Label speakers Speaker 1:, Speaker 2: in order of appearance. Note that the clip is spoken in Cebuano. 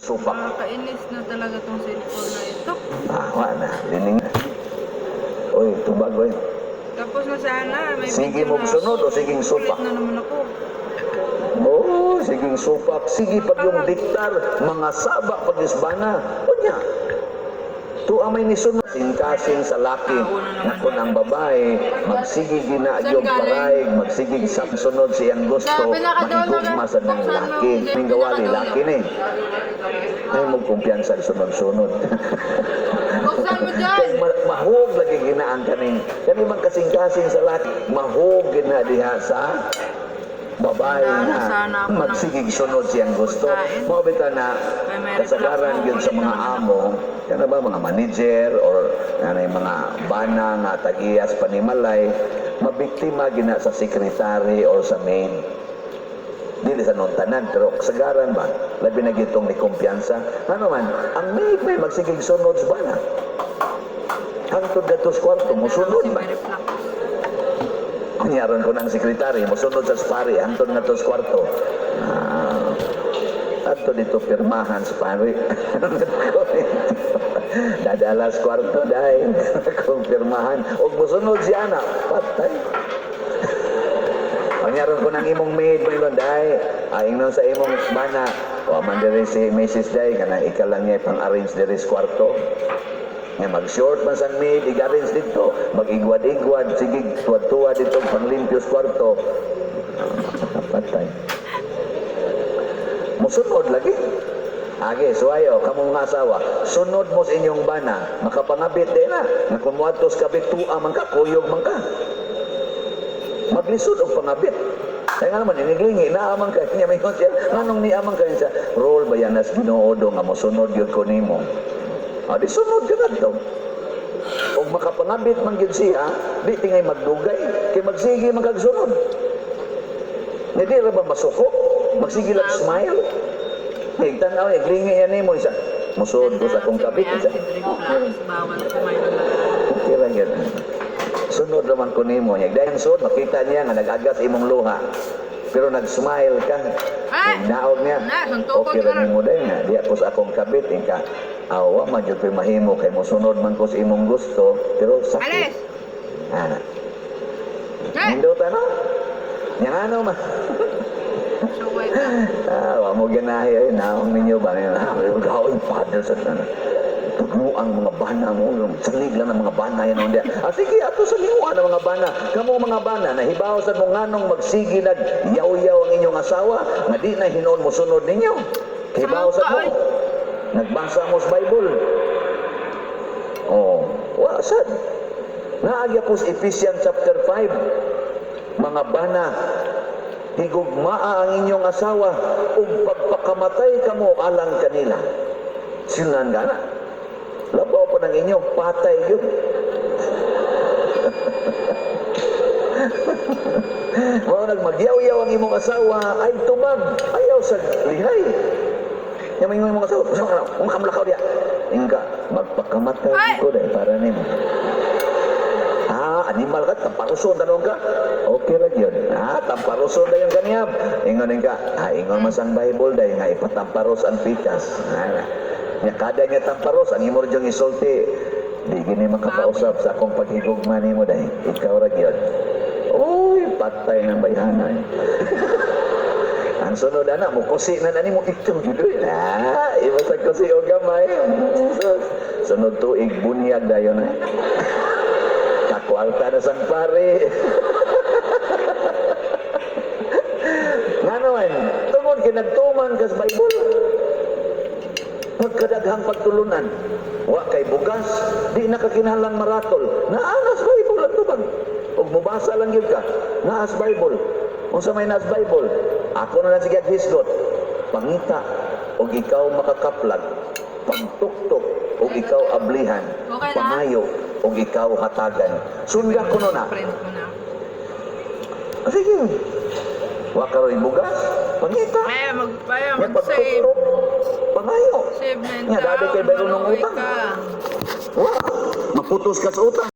Speaker 1: Supak.
Speaker 2: Nakakainis na talaga tong cellphone na ito.
Speaker 1: Ah, wa na. Lining. Oy, tubag oy.
Speaker 2: Tapos na sana, may
Speaker 1: Sige
Speaker 2: video
Speaker 1: mong
Speaker 2: na
Speaker 1: sunod
Speaker 2: ako.
Speaker 1: o siging supak?
Speaker 2: Ulit na naman ako.
Speaker 1: Oh, siging supak. Sige pag yung diktar, mga saba pag isbana. Unya. Tuwa may nisunod. Singkasing sa laki. Na kung ang babae, magsige gina
Speaker 2: Saan
Speaker 1: yung
Speaker 2: galing?
Speaker 1: paraig, magsige sa sunod siyang gusto,
Speaker 2: Sa pinakadulo
Speaker 1: mahigugma sa ng
Speaker 2: buksan mo
Speaker 1: laki.
Speaker 2: yung
Speaker 1: Ning gawali,
Speaker 2: pinakadulo.
Speaker 1: laki ni. Ay, magkumpiyansa sunod-sunod.
Speaker 2: Buksan mo dyan!
Speaker 1: Kay mahog lagi ginaan kaning kani man kasing-kasing sa laki, mahog gina diha sa babae
Speaker 2: Sana,
Speaker 1: na
Speaker 2: sana ako ng
Speaker 1: magsigig sunod siyang gusto.
Speaker 2: pagkain.
Speaker 1: Mao bitaw na
Speaker 2: Kay may
Speaker 1: kasagaran
Speaker 2: reflux
Speaker 1: gyud sa
Speaker 2: mo,
Speaker 1: mga
Speaker 2: ulit naman.
Speaker 1: amo, kana ba mga manager or kanay mga bana nga tag-iyas panimalay, mabiktima gina sa secretary or sa maid. Dili sa nuntanan, pero kasagaran ba, labi na gitong ni kumpiyansa. Ano man, ang maid may magsigig sunod sa bana. Hangtod gatos kwarto, musunod
Speaker 2: Si
Speaker 1: ba?
Speaker 2: may reflux.
Speaker 1: Kunyaron ko ng sekretary, musunod sa pari, hangtod nga sa kwarto. Ah, ato dito pirmahan sa pari. Dadala sa kwarto dahil kung pirmahan. Og musunod si ana, patay. Kunyaron ko ng imong maid mo ingon dai. Aing nun sa imong bana. Wa man diri si Mrs. Day kana ikaw lang niya pang-arrange diri sa kwarto. Nga mag-short man sang maid, i-arrange dito. Mag-igwad-igwad, sige, tuwad-tuwad dito, panglimpyo sa kwarto. Patay. Musunod lagi. Age, suwayo, kamong mga asawa, sunod mo sa inyong bana, makapangabit din na. Nga kung muadtos kabit, tuwa man ka, kuyog man ka. Maglisod og pangabit. Kaya nga naman, iniglingi, naamang ka niya, may siya, nganong niamang ka niya, role ba yan as Ginoo do nga mosunod yun ko nimo. Ah, di sunod ka kadto. Ug makapangabit man gyud siya, di tingay magdugay, kay magsige man kag sunod. Nga di ra ba masuko? Magsige lang smile. Kay tan-aw niya, glingi yan nimo siya. Musunod ko sa akong
Speaker 2: Si
Speaker 1: kabit
Speaker 2: may
Speaker 1: siya.
Speaker 2: acid reflux. Bawal kumain ng malakas.
Speaker 1: Okay lang yun. Sunod naman ko nimo niya. Dahil sunod, makita niya nga nag-agas imong luha. Pero nag-smile ka.
Speaker 2: Ay!
Speaker 1: Naog niya.
Speaker 2: Na, suntukon
Speaker 1: Okay
Speaker 2: ka
Speaker 1: ra
Speaker 2: ron.
Speaker 1: nimo dahil nga. Di ako sa akong kabit. Inka, awa man jud ko'y mahimo kay mosunod man ko sa imong gusto. Pero sakit.
Speaker 2: Alis!
Speaker 1: Ah,
Speaker 2: Ay!
Speaker 1: nindot ano? Yang ano man.
Speaker 2: Suway ka.
Speaker 1: Ah, wa mo ganahi ay naong ninyo ba niya. Ah, gaon father sa tanan. Tugno ang mga bana mo, salig lang ang mga bana yan undia. Ah, sige, ato sa liwa ng mga bana. Kamo mga bana, nahibaw sa mo nganong magsige nag yaw-yaw ang inyong asawa, nga di na hinuon mo sunod ninyo. Hibaw sa mo. Nagbasa mo sa Bible. Oh, wa sad. Naagya po sa Ephesians chapter 5. Mga bana, higugmaa ang inyong asawa ug pagpakamatay kamo alang kanila. Sinan gana. Labaw pa ng inyo, patay yun. Mao nag magyaw-yaw ang imong asawa ay tubag, ayaw sa lihay. Yang may imong asawa, usa ka na, umakamlakaw diya. Ingka, magpakamatay
Speaker 2: Ay!
Speaker 1: ko dahil para nimo. Ah, animal ka, tamparuson tanong ka. Okay ra yun. Ah, tamparuson dayon kanyab. Ingon ka, ah, ingon man sang Bible dahil nga ipatamparos ang pikas. Ah, nya kada nga tamparos, ang imo ra isulti, di gini makapausap sa akong paghigugma nimo dahil ikaw ra gyud. Uy, patay ng bayhana. Ang sunod ana mo kusi na nani mo ikaw jud oy. Ah, iba sa kusi og gamay. Jesus. Sunod tuig bunyag dayon eh. Kakwarta na sang pare. Nga naman, tungod kay nagtuman kas Bible. Pagkadaghang pagtulunan, wa kay bugas, di na kakinahanglang maratol. Naanas Bible ang tubag. Ug mubasa lang gyud ka, naas Bible. Unsa may naas Bible? Ako na lang sige hisgot. Pangita og ikaw makakaplag. Pagtuktok og ikaw ablihan.
Speaker 2: Okay na?
Speaker 1: Pangayo og ikaw hatagan. Sunda ko na.
Speaker 2: Print mo na.
Speaker 1: Sige. Wa karoy bugas, pangita.
Speaker 2: Ay, ay,
Speaker 1: Nga
Speaker 2: mag-save.
Speaker 1: pagtuktok, pangayo.
Speaker 2: Save na yung
Speaker 1: Nga, dati kay bayron ng
Speaker 2: maluoy
Speaker 1: utang.
Speaker 2: ka.
Speaker 1: Wa, maputos ka sa utang.